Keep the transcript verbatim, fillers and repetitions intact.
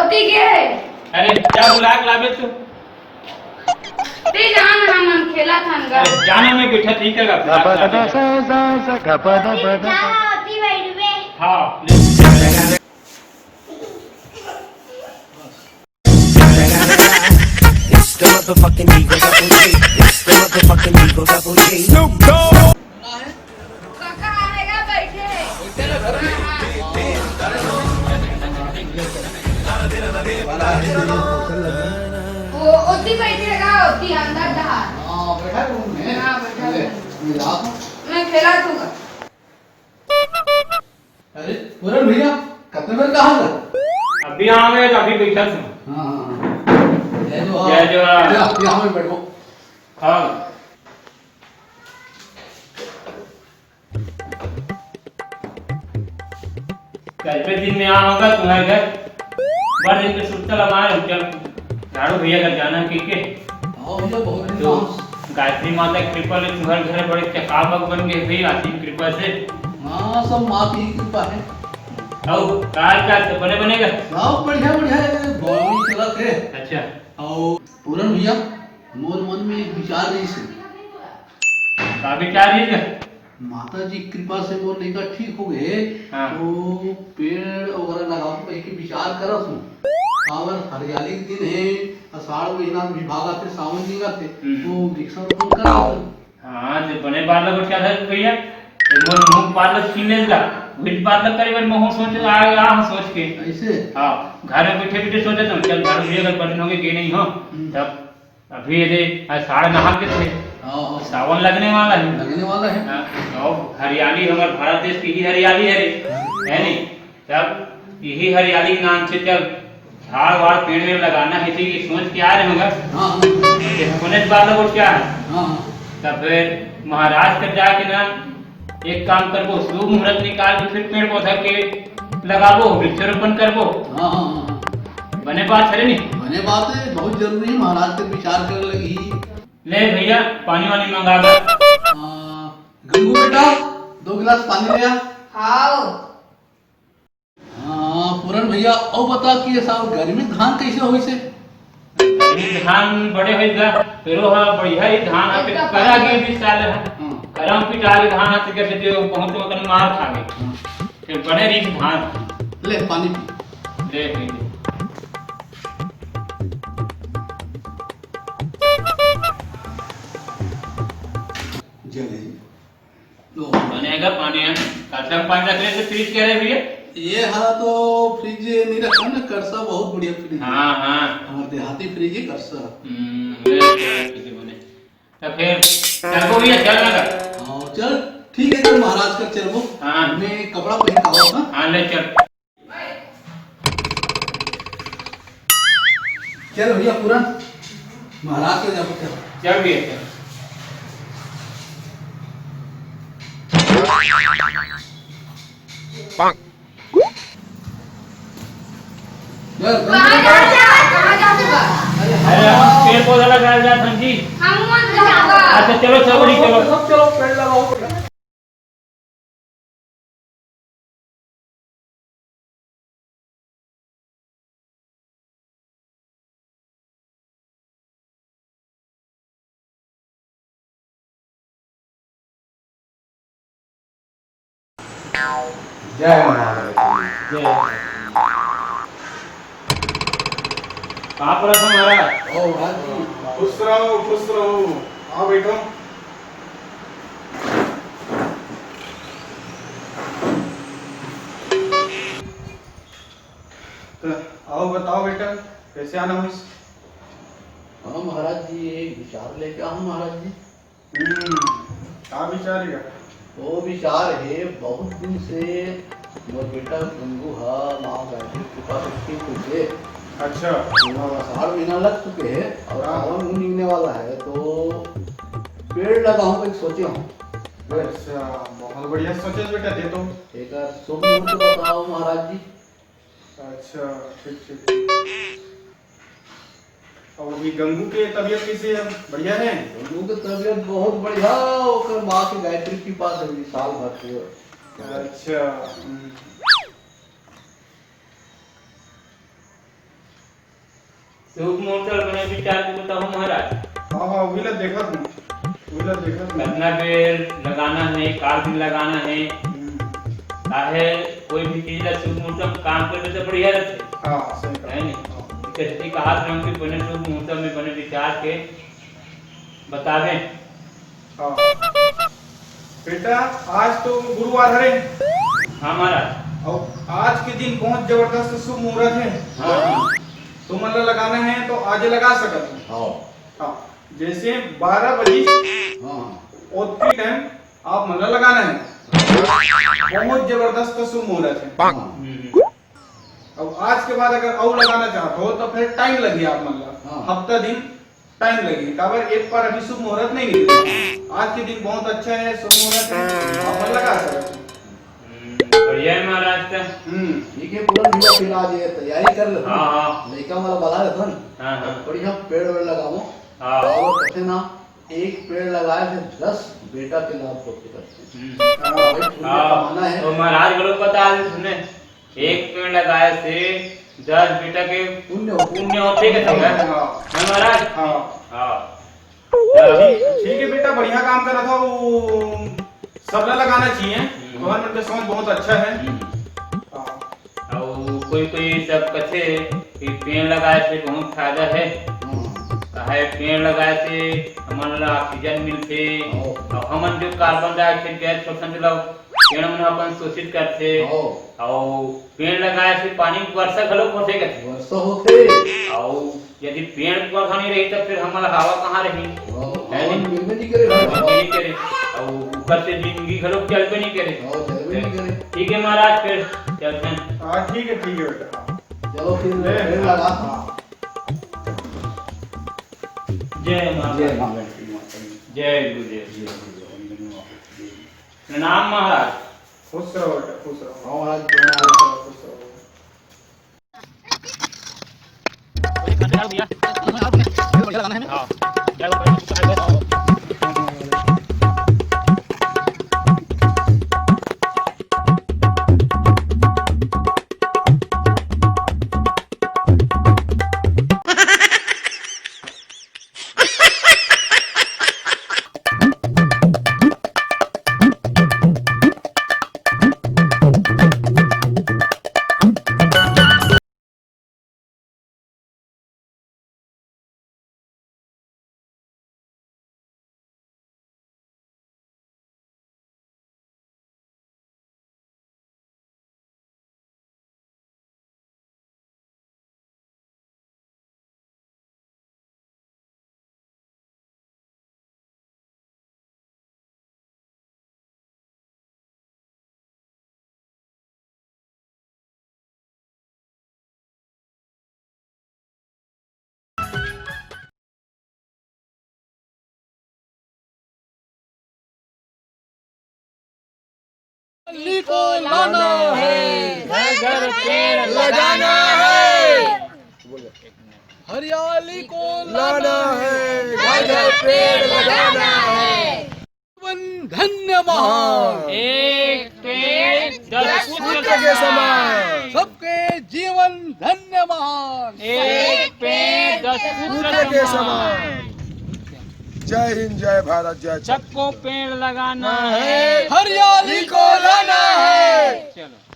ठीक है। अरे, जा बुला के लाबे तू। ते जान, हमन खेलत हन गा। अरे, जाना, मैं बैठा, ठीक है गा, बुला के लाबे। हाँ, ले। It's the motherfucking Eagle Double G. It's the motherfucking Eagle Double G. काका आएगा, बैठे। वो ओती बैठेगा, ओती अंदर धार। हाँ, बैठा है room में। हाँ, बैठा है। मैं खेला दूंगा। अरे, पूरन भैया, कतने बेर कहा था? अभी आ गए, अभी बैठा था। हाँ, हाँ, हाँ। जय जोहार। जय जोहार। या, या, हमें बैठो। हाँ। कतने दिन में आ होगा तुम्हारे घर? बड़ दिन के सुरता लगा रहे हो क्या? झाड़ू भैया घर जाना है, ठीक है? हाँ भैया, बहुत दिन तो बाद। गायत्री माता की कृपा ले तुम्हारे घर बड़े चकामक बन गए भैया, आशीष की कृपा से। हाँ, सब माँ की ही कृपा है। और काज काज तो बने बनेगा? सब बढ़िया, बढ़िया है, बॉल चलत है। अच्छा। और पूरन भैया, मोर मन में एक विचार रहिस हे। का विचार रहिस हे? माता जी के कृपा से मोर लइका ठीक हो गए, हाँ। तो पेड़ वगैरह लगाऊं कह के विचार करत हूँ। काबर हरियाली के दिन है, आषाढ़ महीना में विभाग आते, सावन निकलते, हम्म। तो वृक्षारोपण करत हूँ। हाँ, तो बने बात लगा क्या था भैया? तो मोर मुंह पार लग छीन लेगा, वही बात लग करे, मोह सोच आ, आ, सोच के। ऐसे? हाँ, घर में बैठे बैठे सोचे तो चल, घर में अगर बटन होंगे, गए नहीं हो, हम्म। तब अभी ये दे, आज साढ़ नहा के थे। हाँ, हाँ। सावन लगने वाला है। लगने वाला है। हाँ, तो हरियाली हमारे भारत देश की ही हरियाली है रे, हाँ। है नहीं? तब यही हरियाली के नाम से जब झाड़ वाड़ पेड़ वेड़ लगाना है, तो ये सोच के आ रहे होगा। हाँ, हाँ। ये होने से बात है, वो क्या है? हाँ, हाँ। तब फिर महाराज कर जाके ना एक काम करबो, शुभ मुहूर्त निकाल के फिर पेड़ पौधा के लगाबो, वृक्षारोपण करबो। हाँ, हाँ, हाँ, हाँ। बने बात है नी? बने बात है, बहुत जरूरी है, महाराज के विचार करे लगी। ले भैया, पानी वानी मंगा दे। आ, गंगू बेटा, दो गिलास पानी ले आ। हाँ। हाँ, पूरन भैया, अउ बता कि ये साल गर्मी धान कैसे होइस हे? गर्मी धान बड़े होइस गा, फेरो हा बढ़िया ही धान हा, एकदम करा के भी साल हा। हाँ। करम पिटा के धान हा, तो कैसे जो बहुत वकन मार खा गए। हाँ। फिर बड़े रीस धान। ले, पानी पी। ले, पी ले। जय जय। लो। बने का पानी है। कड़सा में पानी रख ले, तो फ्रिज कह रहे भैया? ये हा तो फ्रिज नहीं रखा ना, कड़सा बहुत बढ़िया फ्रिज है। हाँ, हाँ। हमारे देहाती फ्रिज है कड़सा। हम्म, ले, ले, ले, ले, बने। तो फिर चलबो भैया, चल ना कर। हाँ, चल, ठीक है, चल महाराज कर चलबो। हाँ। मैं कपड़ा पहन के आवा, हाँ? हाँ, ले चल। चल भैया, पूरा महाराज के जाबो, चल। चल भैया, चल। चल, कहाँ जा, जा, कहाँ जा, जा? अरे, हम पेड़ पौधा लगाए जा, समझी? हम मन जाबो। अच्छा, चलो, चलो, चलो। सब चलो, पेड़ लगाओ। जय महाराज। जय। कहाँ पर है महाराज? ओ महाराज जी। खुश रहो, खुश रहो। आओ बैठो। तो आओ बताओ बेटा, कैसे आना हुई? हाँ महाराज जी, एक विचार लेके आऊँ महाराज जी। हम्म, का विचार हे? वो विचार हे, बहुत दिन से मोर बेटा गंगू हा माँ गायत्री कृपा से ठीक होइस हे। अच्छा। पूरा आषाढ़ महीना लग चुके हे और हाँ। सावन भी निकलने वाला है, तो पेड़ लगाऊं एक सोचे हूँ। अच्छा, बहुत बढ़िया सोचे बेटा, दे तो। एक शुभ मुहूर्त बताओ महाराज जी। अच्छा, ठीक, ठीक, ठीक। और अभी गंगू के तबीयत कैसे है? बढ़िया है? गंगू के तबीयत बहुत बढ़िया, ओकर माँ के गायत्री कृपा से अभी साल भर के। अच्छा, हम्म। शुभ मुहूर्त ल बने विचार के बताहूँ महाराज। हाँ, हाँ, वही ला देखत हूँ, वही ला देखत हूँ। कितना बेर लगाना है, काल दिन लगाना है। हम्म। काहे कोई भी चीज ला शुभ मुहूर्त में काम करबे तो बढ़िया रहथे। हाँ, सही कहा। है नहीं? हाँ। जैसे कहा था हम कि बने शुभ मुहूर्त में बने विचार के बतावे। हाँ। बेटा, आज तो गुरुवार हरे। हाँ महाराज। अउ आज के दिन बहुत जबरदस्त शुभ मुहूर्त है। हाँ, हाँ। तुमन ला लगाना है तो आज लगा सकत हो। हाँ। हाँ, जैसे बारह बजे हाँ। ओतकी टाइम आप मन ला लगाना है। बहुत जबरदस्त शुभ मुहूर्त है। हाँ। हम्म। अब आज के बाद अगर अउ लगाना चाहत हो तो फिर टाइम लगही आप मन ला। हाँ। हफ्ता दिन टाइम लगही, काबर एक बार अभी शुभ मुहूर्त नहीं निकले। आज के दिन बहुत अच्छा है, शुभ मुहूर्त है, आप मन लगा सकत हो। हम्म, बढ़िया है महाराज का। हम्म। ठीक है, पूरा दिन फिर आज ये तैयारी कर लो। हाँ, हाँ। लइका वाला बला रहता ना। हाँ, हाँ। बढ़िया पेड़ वेड़ लगाओ। हाँ। और कहते ना, एक पेड़ लगाए से दस बेटा के लाभ होते करते हैं। हम्म। हाँ, भाई, पुण्य हाँ, कमाना है। तो महाराज घलो बता दे सुने, एक पेड़ लगाए से दस बेटा के पुण्य होते। पुण्य होते के थे, हाँ। है महाराज? हाँ। हाँ। ठीक, ठीक है बेटा, बढ़िया काम करत हो, वो सबला लगाना चाहिए। हम्म। तुम्हारे मन के सोच बहुत अच्छा है। हम्म। हाँ। अउ कोई कोई सब कथे कि पेड़ लगाए से बहुत फायदा है। हम्म। काहे पेड़ लगाए से हमन ला ऑक्सीजन मिलथे। हाँ। अउ हमन जो कार्बन डाइऑक्साइड गैस छोड़थन, तेला पेड़ मन अपन शोषित करथे। हाँ। अउ पेड़ लगाए से पानी वर्षा घलो होथे कथे। वर्षा होथे। अउ यदि पेड़ पौधा नहीं रही, तो फिर हमला हवा कहाँ रही? हाँ, है हवा नहीं? मिलबे नहीं करे। हवा नहीं करे। अउ ऊपर से जिंदगी घलो चलबे नहीं करे। हाँ, चलबे नहीं करे। ठीक है महाराज, फिर चलते हैं। हाँ, ठीक है, ठीक है बेटा। चलो फिर ले। पेड़ लगा। हाँ। जय माँ जय माँ लक्ष्मी माता की। जय गुरुदेव। जय गुरुदेव। प्रणाम महाराज। खुश रहो बेटा, खुश रहो। हाँ महाराज, प्रणाम। खुश रहो, खुश रहो। हरियाली को लाना है, घर घर पेड़ लगाना है। हरियाली को लाना है, घर घर पेड़ लगाना है। जीवन धन्य महान। एक पेड़ दस पुत्र के समान। सबके जीवन धन्य महान। एक पेड़ दस पुत्र के समान। जय हिंद, जय भारत, जय छत्तीसगढ़। सबको पेड़ लगाना है। हरियाली को लाना है। चलो।